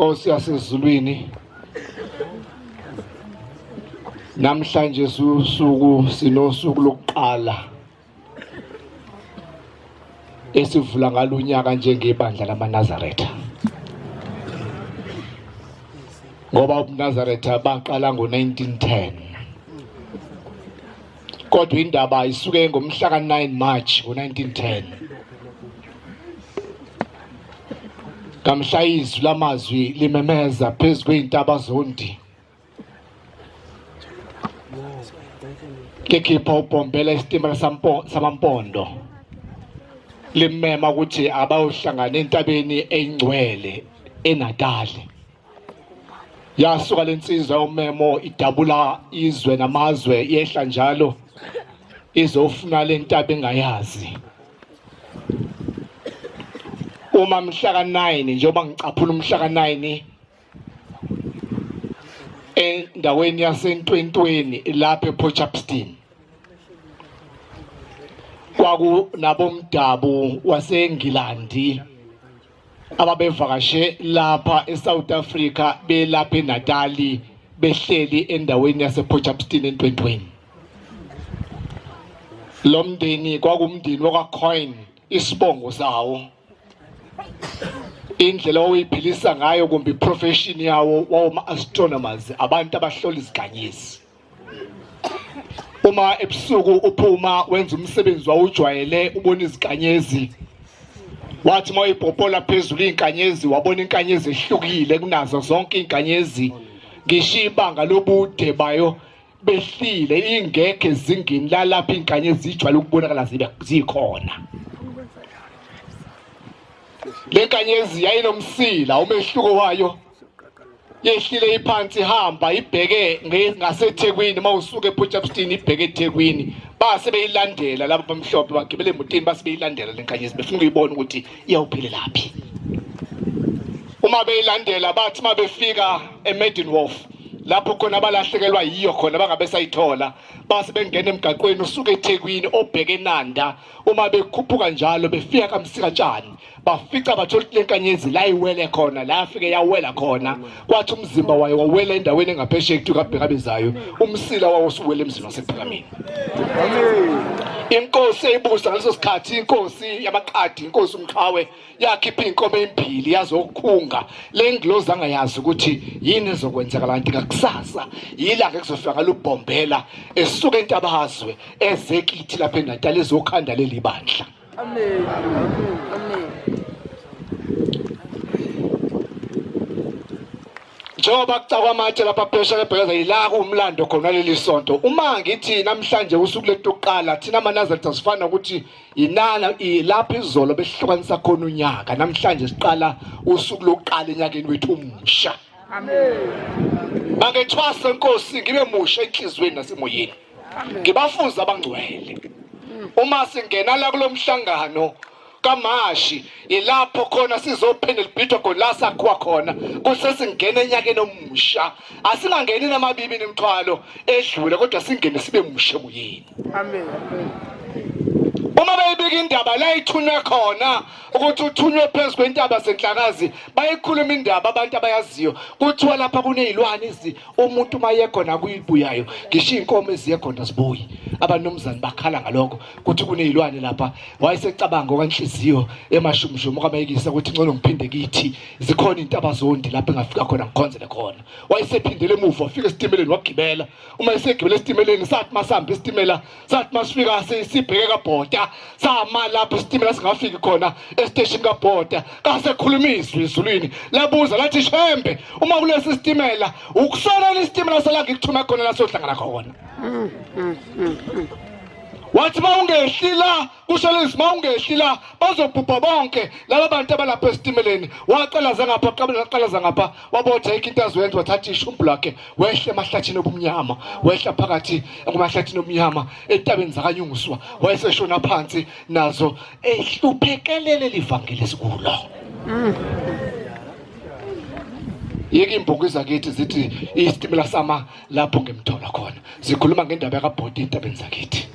Nkosi yasezulwini, namhlanje susuku sinosuku lokuqala esivula ngalo unyaka njengebandla lamaNazaretha, ngoba ubuNazaretha baqala ngo-1910, kodwa indaba isuke ngomhla ka-9 March ngo-1910, ngamhla izwi lamazwi limemeza phezu kwey'ntaba zondi, likhipha ubhombela isitimela samampondo, limema ukuthi abayohlangana entabeni eyingcwele eNatali. Yasuka lensizwa yomemo idabula izwe namazwe, yehla njalo izofuna lentaba engayazi. Uma mhla ka-9, njengoba ngicaphuna umhla ka-9, endaweni yaseNtwentweni lapha ePort Shepstone, kwakunabomdabu waseNgilandi ababevakashe lapha eSouth Africa, belapha eNatali, behleli endaweni yasePort Shepstone eNtwentweni. Lo mndeni kwakumndeni wakwaCoin, isibongo sawo, indlela oyiphilisa ngayo kumbe iprofession yawo wawoma astronomers, abantu abahlola izinkanyezi. Uma ebusuku uphuma wenza umsebenzi wawujwayele, ubona izinkanyezi. Wathi uma uyipopola phezulu izinkanyezi, wabona inkanyezi ehlukile kunazo zonke izinkanyezi, ngisho ibanga lobude bayo behlile, ingekho ezingeni lalapho izinkanyezi zijwayele ukubonakala zibe zikhona. Le nkanyezi yayinomsila, umehluko wayo yehlile iphansi, ihamba ibheke ngaseThekwini. Uma usuka ePort Shepstone ibheke eThekwini, base beyilandela laba bamhlophe, bagibele emotini, base beyilandela le nkanyezi, befuna ukuyibona ukuthi iyawuphelelaphi. Uma beyilandela, bathi uma befika eMaiden Wharf, lapho khona abalahlekelwa yiyo khona, bangabe sayithola, base bengena emgaqweni usuke eThekwini obheke eNanda. Uma bekhuphuka njalo befika kaMsikatshani, bafica bathola ukuthi lenkanyezi la iwele khona, la afike yawela khona, kwathi umzimba wayo wawela endaweni engaphesheya kuthiwa kabhekabezayo, umsila wawo usuwele emzini wasephakameni. Inkosi eyibusa ngaleso sikhathi, inkosi yamaqadi, inkosi uMqhawe, yakhipha iy'nkomo ey'mbili yazokhunga le ngilozi angayazi ukuthi yini ezokwenzeka, kanti ngakusasa yilanga ekuzofika ngalo ubhombela esuka entabazwe eze kithi lapha eNatali ezokhanda leli bandla. Amen. Amen. Njengoba kucakwa amatshe lapha phesheya ebhekeza, yila kuwumlando khona leli sonto. Uma ngithi namhlanje usuku lethu lokuqala thina amaNazaretha, sifana ukuthi inana ilapho izolo behlukanisa khona unyaka, namhlanje siqala usuku lokuqala enyakeni wethu omusha. Amen. Mangethwase Nkosi, ngibe musha enhliziyweni nasemoyeni, ngibafuze abangcwele. Uma singena la kulomhlangano kaMashi, ilapho khona sizophinde libhidwa khona la sakhiwa khona, kusesingena enyakeni omusha. Asingangeni namabibi nemithwalo edlule, kodwa singene sibe musha emoyeni. Amen. Uma beyibika indaba la ithunywe khona, ukuthi uthunywe phezu kwentaba senhlakazi, bayikhuluma indaba abantu abayaziyo. Kuthiwa lapha kuney'lwane ezi umuntu uma ye khona kuyibuyayo, ngisho iy'nkomo eziye khona zibuyi. Abanomzane bakhala ngalokho, kuthi kuney'lwane lapha. Wayesecabanga okwanhliziyo emashumushumi okamayekisa ukuthi ngcono ngiphinde kithi, zikhona iy'ntaba zondi lapho engafika khona ngikhonzele khona. Wayesephindele emuva, wafika esitimeleni, wagibela. Uma esegibele esitimeleni, sathi masihamba isitimela, sathi masifika sibheke kaBhota, sama lapho isitimela singafiki khona esiteshini kaBhota, kasekhuluma izwi ezulwini, labuza lathi, "Shembe, uma kulesi sitimela ukusona isitimela sala ngikuthume khona la sohlangana khona?" Wathi, "Uma ungehli la," kusho lezi, "uma ungehli la bazobhubha bonke laba bantu abalapha esitimeleni." Waqalaza ngapha, waqalaza ngapha, wabotha ikho into azoyenza, wathatha ishumbu lakhe, wehla emahlathini obumnyama, wehla phakathi kumahlathini obumnyama entabeni zakanyunguswa, wayeseshona phansi nazo ehluphekelele livangeli esikulo. Yeke imbongo zakithi zithi isitimela sama lapho ngemthola khona, zikhuluma ngendaba yakabhoti entabeni zakithi.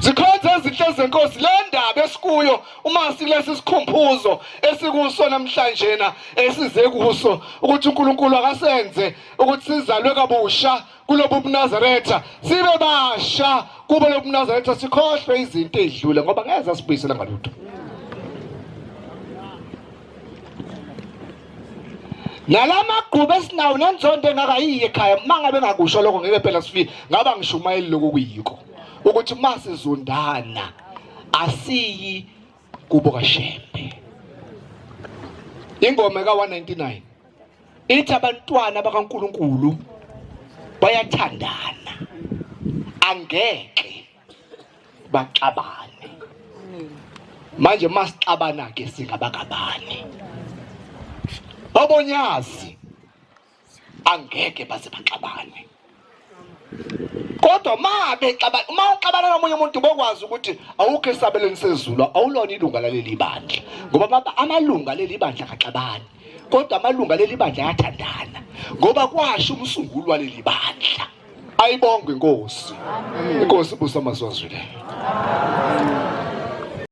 Zikhonze ezinhle zenkosi le ndaba esikuyo uma sikulesi sikhumbuzo esikuso namhlanje na esize kuso ukuthi uNkulunkulu akasenze ukuthi sizalwe kabusha kulobu buNazaretha sibe basha kubo lobu buNazaretha sikhohlwe izinto ezidlule ngoba ngeke asibuyisela ngalutho. Nalamagqubu esinawo nenzondo engakayiyi ekhaya uma ngabe ngakusho lokho ngeke phela sifike ngaba ngishumayeli lokhu kuyikho ukuthi uma sizondana asiyi kubo kaShembe. Ingoma ka-199 ithi abantwana bakaNkulunkulu bayathandana angeke baxabane manje masixabana ke singabakabani obonyazi angeke baze baxabane kodwa ma bexabana uma uxabana nomunye umuntu bokwazi ukuthi awukho esabelweni sezulu awulona ilunga laleli bandla ngoba amalunga leli bandla akaxabani kodwa amalunga leli bandla ayathandana ngoba kwasho umsunguli waleli bandla. Ayibongwe inkosi. Inkosi ibusa amazwi azwileyo.